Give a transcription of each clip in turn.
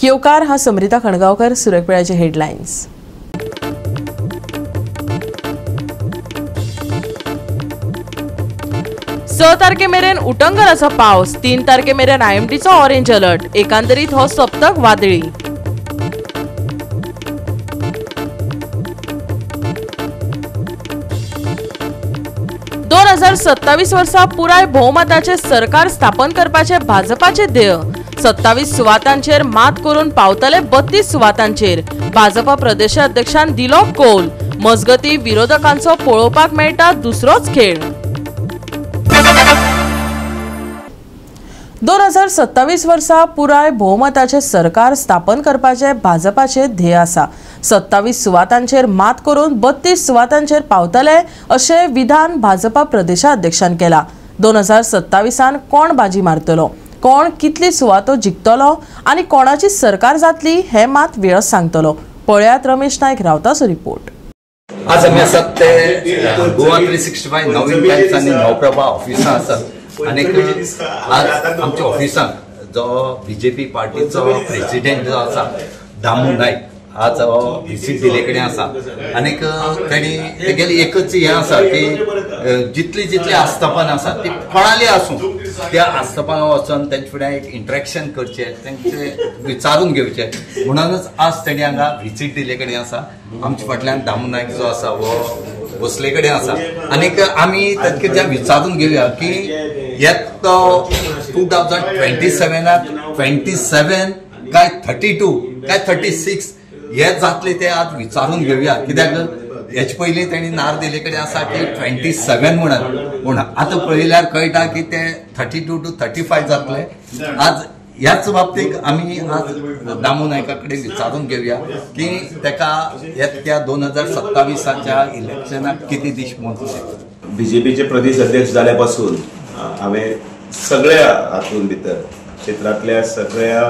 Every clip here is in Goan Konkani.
येवकार हा समरिता खणगांवकर. सुरक्षेचे हेडलायन्स. स तारखे मेरेन उटंगराचो पावस, 3 तारखे मेरेन आयएमडीचो ऑरेंज अलर्ट. एकांदरीत हो सप्तक वादळी. दोन 2027 वर्सा पुराय भोवमताचे सरकार स्थापन करपाचे भाजपाचे ध्येय. 27 सुवातांचेर मात करून पावतले 32 सुवातांचेर. भाजपा प्रदेशाध्यक्षान दिलो कौल. मजगती विरोधकांचो पळोवपाक मेळटा दुसरोच खेळ. 2027 वर्सा पुराय भोवमताचे सरकार स्थापन करपाचे भाजपाचे ध्येय आसा. 27 सुवातांचेर मात करून 32 सुवातांचेर पावतले अशें विधान भाजपा प्रदेशाध्यक्षान केला. 2027 कोण बाजी मारतलो, कोण कितली सुवातो जिखतलो आनी कोणाची सरकार जातली हे मात वेळच सांगतलो. पळयात रमेश नायक रावताचो रिपोर्ट. आज आमी आसात ते गोवा 365 नवीन टायम्स आनी नवप्रभा ऑफिसां आसात. आनीक आज आमच्या ऑफिसांत जो बीजेपी पार्टीचो प्रेसिडेंट जो आसा दामू नायक आज विजीट दिल्ले कडेन आसा. आनीक तेणी तेगेली एकच हें आसा की जितली जितली आस्थापन आसा ती कोणाली आसूं त्या आस्थापना वचून तेंचे फुडें एक इंट्रॅक्शन करचें, तेंचे विचारून घेवचें म्हणूनच आज तेणी हांगा विजीट दिल्ले कडेन आसा. आमच्या फाटल्यान दामू नायक जो आसा हो बसले कडेन आसा. आनीक आमी तांचे कडच्यान विचारून घेवया की येत तो 2027 27 काय 32 काय 36 हे जातले ते आज विचारून घेवया. कित्याक हेचे पयलीं तेणी नार दिल्ले कडेन आसा की 27 म्हणून, पूण आतां पळयल्यार कळटा की ते 32 to 35 जातले. आज ह्याच बाबतीत आमी आज दामू नायका कडेन विचारून घेवया की तेका त्या 2027 इलेक्शनाक कितें दीश मोडचे. बीजेपीचे प्रदेश अध्यक्ष जाल्या पासून हांवें सगळ्या हातून भितर क्षेत्रांतल्या सगळ्या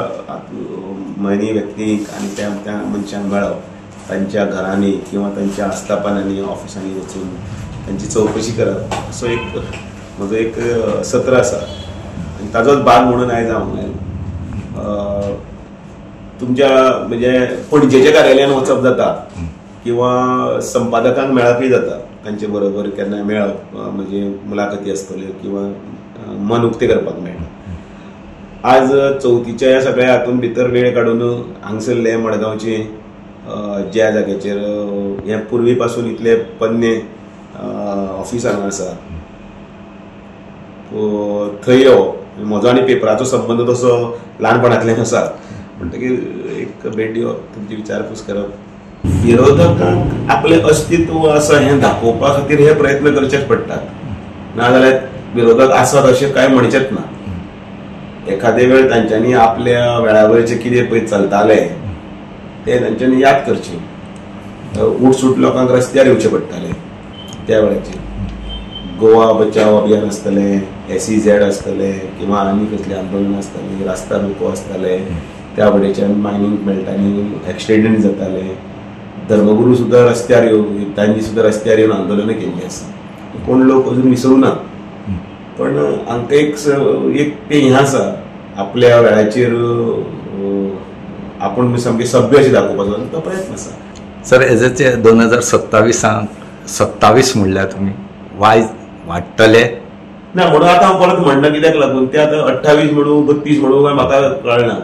मानी व्यक्तींक आनी त्या त्या मनशांक मेळप, तांच्या घरांनी किंवा तांच्या आस्थापनांनी ऑफिसांनी वचून तांची चवकशी करप असो एक म्हजो एक सत्र आसा आनी ताजोच भाग म्हणून आयज हांव आयलो. तुमच्या म्हणजे पणजेच्या कार्यालयान वचप जाता किंवा संपादकांक मेळपूय जाता, तांचे बरोबर केन्नाय मेळप म्हणजे मुलाखती आसतल्यो किंवा मन उक्तें करपाक मेळटा. आज चवथीच्या ह्या सगळ्या हातून भितर वेळ काडून हांगसरले मडगांवचे ज्या जाग्याचेर हें पुर्वी पासून इतले पन्ने ऑफिस हांगा आसा थंय येवप, म्हजो आनी पेपराचो संबंद तसो ल्हानपणांतल्यान आसा म्हणटकीर एक भेट दिवप, तुमची विचारपूस करप, विरोधकांक आपलें अस्तित्व आसा हें दाखोवपा खातीर हे प्रयत्न करचेच पडटात. नाजाल्यार विरोधक आसात अशें कांय म्हणचेच ना. एखादे वेळ तांच्यांनी आपल्या वेळावरचें कितें पळय चलतालें तें तांच्यांनी याद करचें. उठसूट लोकांक रस्त्यार येवचें पडटालें त्या वेळाचेर. गोवा बचाव अभियान आसतलें, SEZ आसतलें किंवा आनी कसलें आंदोलन आसतालें, रास्ता रोको आसतालें, त्या वटेच्यान मायनींग मेळटानी एक्सिडेंट जाताले. धर्मगुरू सुद्दां रस्त्यार येवन तांणी सुद्दां रस्त्यार येवन आंदोलनां केल्लीं आसा. कोण लोक अजून विसरूं ना, पण हांकां एक तें हें आसा आपल्या वेळाचेर आपूण सामकें सभ्य अशें दाखोवपाचो तो प्रयत्न आसा. सर, हेजे 2027 27 म्हणल्यार तुमी वायज वाडटले ना म्हणून आतां हांव परत म्हणना कित्याक लागून ते आतां 28 म्हणू 32 म्हणू काय म्हाका कळना.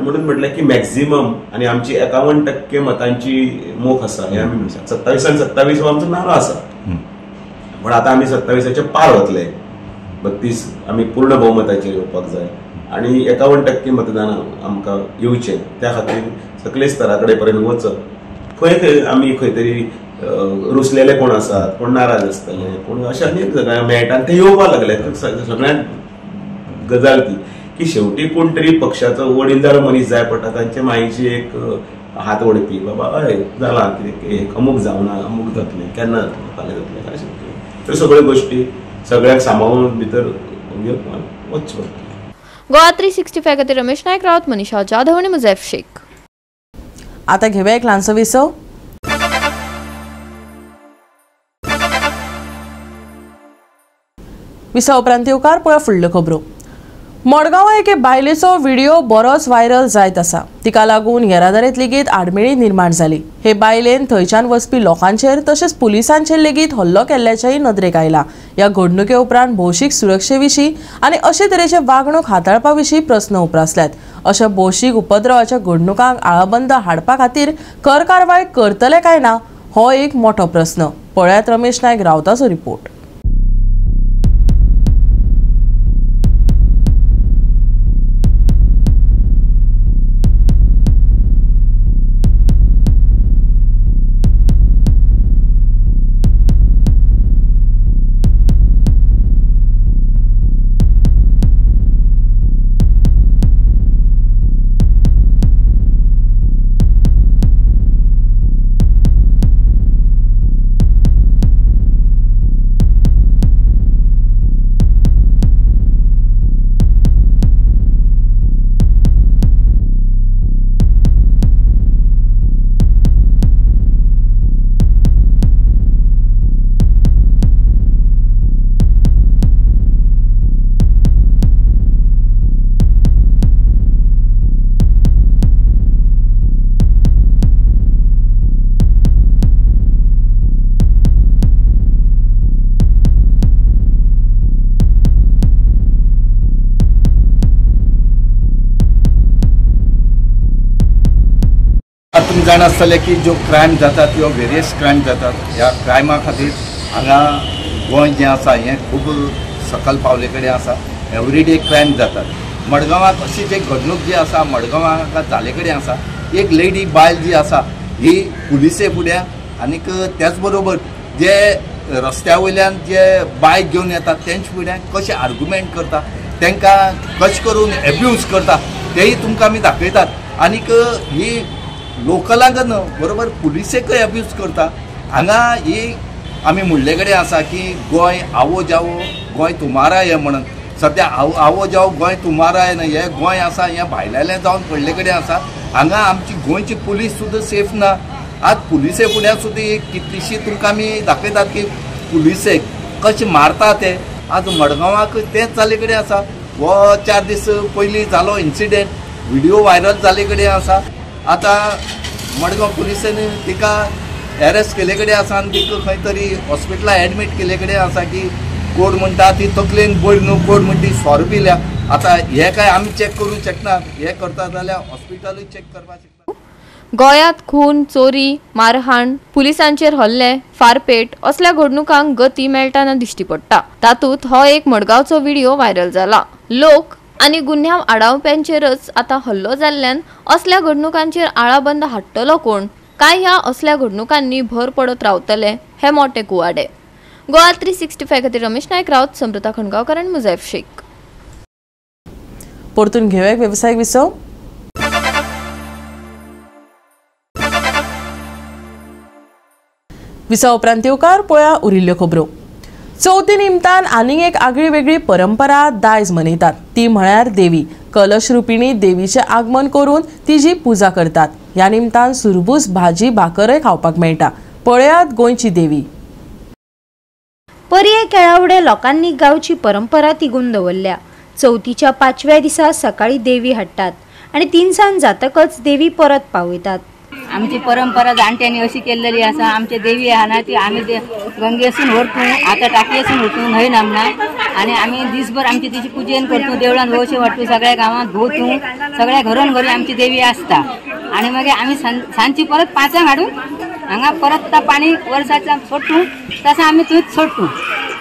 म्हणून म्हटलें की मॅक्झिमम आनी आमची 51% मतांची मोख आसा हें आमी म्हणटा. 27 आनी 27 हो आमचो नारो आसा, पण आतां आमी 27 पार वतले. 32 आमी पूर्ण भोवमताचेर येवपाक जाय आनी 51% मतदान आमकां येवचें. त्या खातीर सगळे स्तरा कडेन पर्यंत वचप. खंय खंय आमी खंय तरी रुसलेले कोण आसात, कोण नाराज आसतले, कोण अशें अनेक सगळ्यांक मेळटा आनी ते येवपाक लागले. सगळ्यांत गजाल ती की शेवटी कोण तरी पक्षाचो वडीलदार मनीस जाय पडटा, तांचे मायेची एक हात ओडपी, बाबा हय जालां कितें अमूक जावना, अमूक जातलें, केन्ना जातलें, फाल्यां जातलें, अशें तर सगळ्यो गोश्टी सगळ्यांक सांबाळून भितर घेवन वचचें पडटा. गोवा 365 खातीर रमेश नायक रावत, मनीषा जाधव आनी मुजैफ शेख. आतां घेवया एक ल्हानसो विसव. विसा उपरांत येवकार पळोवया फुडल्यो खबरो. मडगांवां एके बायलेचो व्हिडिओ बरोच व्हायरल जायत आसा. तिका लागून येरादारींत लेगीत आडमेळी निर्माण जाली. हे बायलेन थंयच्यान वचपी लोकांचेर तशेंच पुलिसांचेर लेगीत हल्लो केल्ल्याचेंय नदरेक आयला. ह्या घडणुके उपरांत भौशीक सुरक्षे विशीं आनी अशे तरेचे वागणूक हाताळपा विशीं प्रस्न उप्रासल्यात. अशा भौशीक उपद्रवाच्या घडणुकांक आळाबंद हाडपा खातीर कर कारवाय करतले काय ना हो एक मोठो प्रस्न. पळयात रमेश नायक रावताचो रिपोर्ट. तुमी जाणा आसतले की ज्यो क्रायम जातात त्यो वेरियस क्रायम जातात. ह्या क्रायमा खातीर हांगा गोंय जें आसा हें खूब सकल पावले कडेन आसा. एवरीडे क्रायम जातात. मडगांवाक अशी जी घडणूक जी आसा मडगांवाक जाले कडेन आसा. एक लेडी बायल जी आसा ही पुलिसे फुड्या आनीक त्याच बरोबर जे रस्त्या वयल्यान जे बायक घेवन येतात तेंचे फुड्यान कशें आर्ग्युमेंट करता, तांकां कशें करून एब्यूज करता तेय तुमकां आमी दाखयतात. आनीक ही लोकलांक न्हू बरोबर पुलिसेकय अब्यूज करता. हांगा ही आमी म्हणले कडेन आसा की गोंय आवो जावो गोंय तुमारा हें म्हणून सद्या आवो जावो गोंय तुमारा हें न्हय, हें गोंय आसा हें भायल्यालें जावन पडले कडेन आसा. हांगा आमची गोंयची पुलीस सुद्दां सेफ ना. आज पुलिसे फुड्यान सुद्दां एक कितलीशी तुमकां आमी दाखयतात की पुलिसेक कशें मारता ते. आज मडगांवाक तेंच जाल्ले कडेन आसा. हो 4 दीस पयलीं जालो इन्सिडेंट, व्हिडिओ व्हायरल जाल्ले कडेन आसा. आतां मडगांव पुलिसेन तिका एरेस्ट केले कडेन आसा आनी तिका खंय तरी हॉस्पिटलान एडमीट केले कडेन आसा की कोण म्हणटा ती तकलेन बरी न्हू, कोण म्हणटा ती सोरो पिल्या. आतां हें काय आमी चॅक करूंक शकना, हें करता जाल्यार हॉस्पिटलूय चॅक करपाक शकना. गोंयांत खून, चोरी, मारहाण, पुलिसांचेर हल्ले, फारपेट असल्या घडणुकांक गती मेळटाना दिश्टी पडटा. तातूंत हो एक मडगांवचो व्हिडिओ व्हायरल जाला. लोक आनी गुन्यांव आडावप्यांचेरच आतां हल्लो जाल्ल्यान असल्या घडणुकांचेर आळाबंद हाडटलो कोण? काय ह्या असल्या घडणुकांनी भर पडत रावतले हे मोठे कुवाडे. गोवा 365 खातीर रमेश नायक राऊत, समृता खणगांवकर आनी मुजैफ शेख. परतून घेवया वेवसायीक विसव. विसव उपरांत येवकार पळया उरिल्ल्यो खबरो. चवथी निमतान आनीक एक आगळी वेगळी परंपरा दायज मनयतात ती म्हळ्यार देवी. कलश रुपिणी देवीचें आगमन करून तिजी पुजा करतात. ह्या निमतान सुरबूस भाजी भाकरय खावपाक मेळटा. पळयात गोंयची देवी. पर्ये केळावडे लोकांनी गांवची परंपरा तिगून दवरल्या. चवथीच्या 5व्या दिसा सकाळी देवी हाडटात आनी तिनसांज जातकच देवी परत पावयतात. आमची परंपरा जाणट्यांनी अशी केल्लेली आसा. आमची देवी आहा ना ती आमी गंगेसून व्हरतू, आतां टाकयेसून व्हरतू न्हंय नामना. आनी आमी दिसभर आमची तिची पुजेन करतू, देवळान वळशे वाडटू, सगळ्या गांवांत भोंवतू, सगळ्या घरोन घरी आमची देवी आसता. आनी मागीर आमी सांजची परत 5 हाडून हांगा परत पाणी वर्साच्या सोडटू, तसं आमी थंयच सोडटू.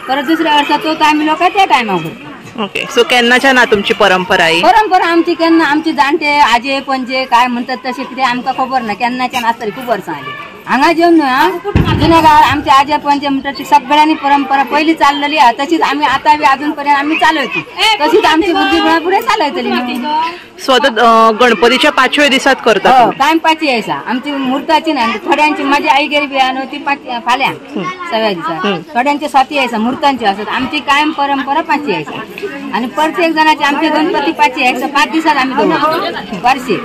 परत दुसऱ्या वर्सा चवथ आमी लोक त्या टायमाक करता. ओके, सो केन्नाच्यान तुमची परंपरा ही? परंपरा आमची केन्ना आमची जाणटे आजे पणजे काय म्हणतात तशें कितें आमकां खबर ना, केन्नाच्यान आसतली खूब वर्सां आली. हांगा जेवन न्हय जुन्या गांवार आमचे आजे पणजे म्हणटात ती सगळ्यांनी परंपरा पयलीं चाललेली आहा, तशीच आमी आतां बी अजून पर्यंत आमी चालयतली, तशीच आमची भुरगीं फुडें चालयतली. सो आतां गणपतीच्या 5व्या दिसात करता? कांय 5 आसा आमची मुर्ताची ना. थोड्यांची माझी आई गेली बी न्हू ती 5 फाल्यां 6व्या दिसा, थोड्यांची 7 आसा मुर्तांची आसत. आमची कायम परंपरा 5 आसा आनी प्रत्येक जाणाची आमचे गणपती 5 आसा. 5 दिसात आमी दवरता वर्षी.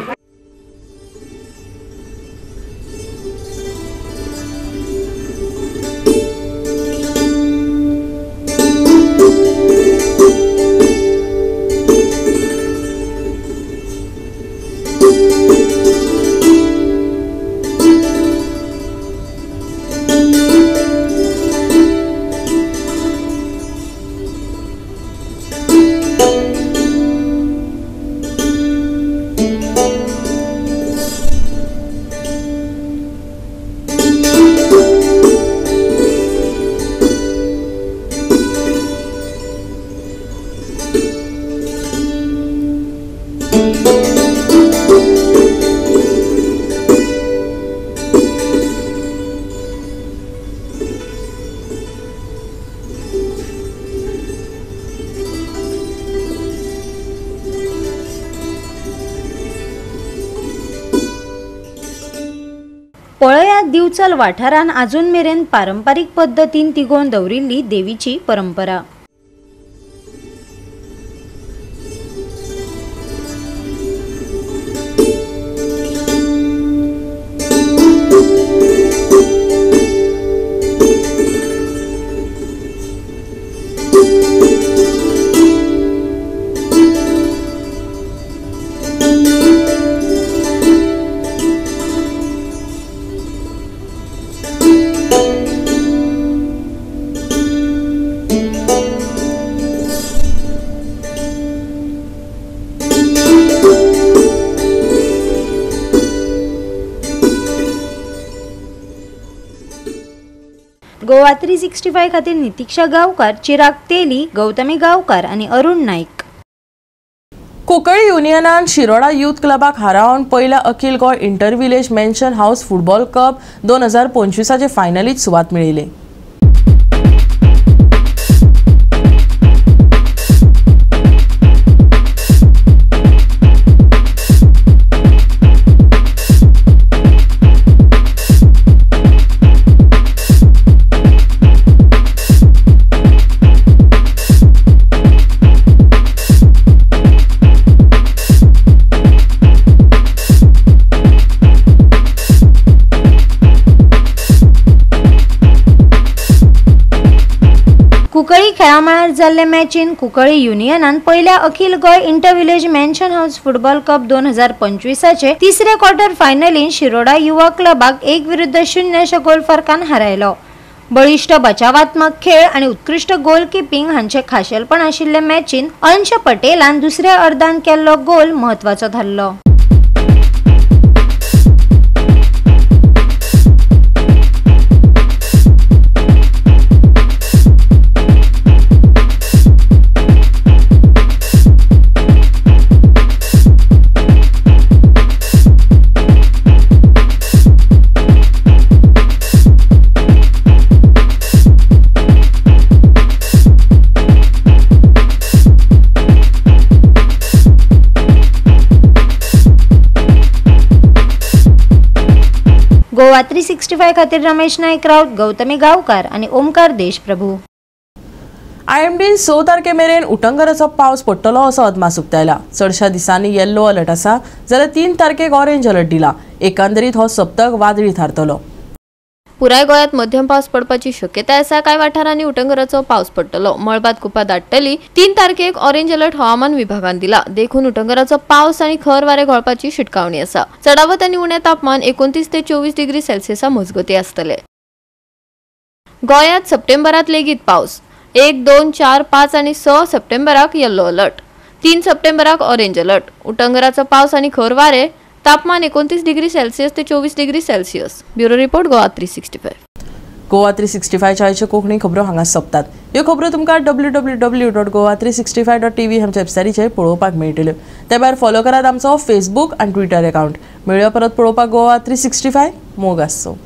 पळयात दिवचल वाठारान आजून मेरेन पारंपारीक पद्दतीन तिगोवन दवरिल्ली देवीची परंपरा. गोवा 365 खातीर नितीक्षा गांवकार, चिराग तेली, गौतमी गांवकार आनी अरुण नाईक. कुंकळी युनियनान शिरोडा यूथ क्लबाक हारावन पयल्या अखिल Goa inter village mansion house football cup 2025 फायनलीत सुवात मेळयली. कुंकळी खेळामळार जाल्ले मॅचीन कुंकळी युनियनान पयल्या अखिल Goa inter village mansion house football cup 2025 तिसरे क्वॉर्टर फायनलीन शिरोडा युवा क्लबाक 1-0 अशा गोल फरकान हारायलो. बळिश्ट बचावात्मक खेळ आनी उत्कृश्ट गोलकिपींग हांचे खाशेलपण आशिल्ले मॅचीन अंश पटेलान दुसऱ्या अर्दान केल्लो गोल म्हत्वाचो थारलो. गोवा 365 खातीर रमेश नाईक राऊत, गौतमी गावकार आणि ओमकार देशप्रभू. आयएमडीन 6 तारखे मेरेन उटंगराचो पावस पडटलो असो अदमास उक्तायला. चडशा दिसांनी येल्लो अलर्ट आसा, जाल्यार 3 तारखेक ऑरेंज अलर्ट दिला. एकंदरीत हो सप्तक वादळी थारतलो. पुराय गोंयांत मध्यम पावस पडपाची शक्यताय आसा. कांय वाठारांनी उटंगराचो पावस पडटलो. मळबात कुपां दाट्टली. 3 तारखेक ऑरेंज अलर्ट हवामान विभागान दिला. देखून उटंगराचो पावस आनी खर वारें घोळपाची शिटकावणी आसा. चडावत आनी उणें तापमान 29 ते 24 डिग्री सेल्सियसा मजगतीं आसतलें. गोंयांत सप्टेंबरांत लेगीत पावस. 1, 2, 4, 5 आनी 6 सप्टेंबराक येल्लो अलर्ट. 3 सप्टेंबराक ऑरेंज अलर्ट. उटंगराचो पावस आनी खर वारें. तापमान 29 डिग्री सेल्सियस ते 24 degree Celsius. Bureau report, Goa 365. Goa 365 आयच्यो कोंकणी खबरो हांगा सोंपतात. ह्यो खबरो तुमकां www.goa365.tv आमच्या वेबसायटीचेर पळोवपाक मेळटल्यो. ते भायर फॉलो करात आमचो फेसबूक आनी ट्विटर अकाउंट. मेळया परत पळोवपाक गोवा 365. मोग आसचो.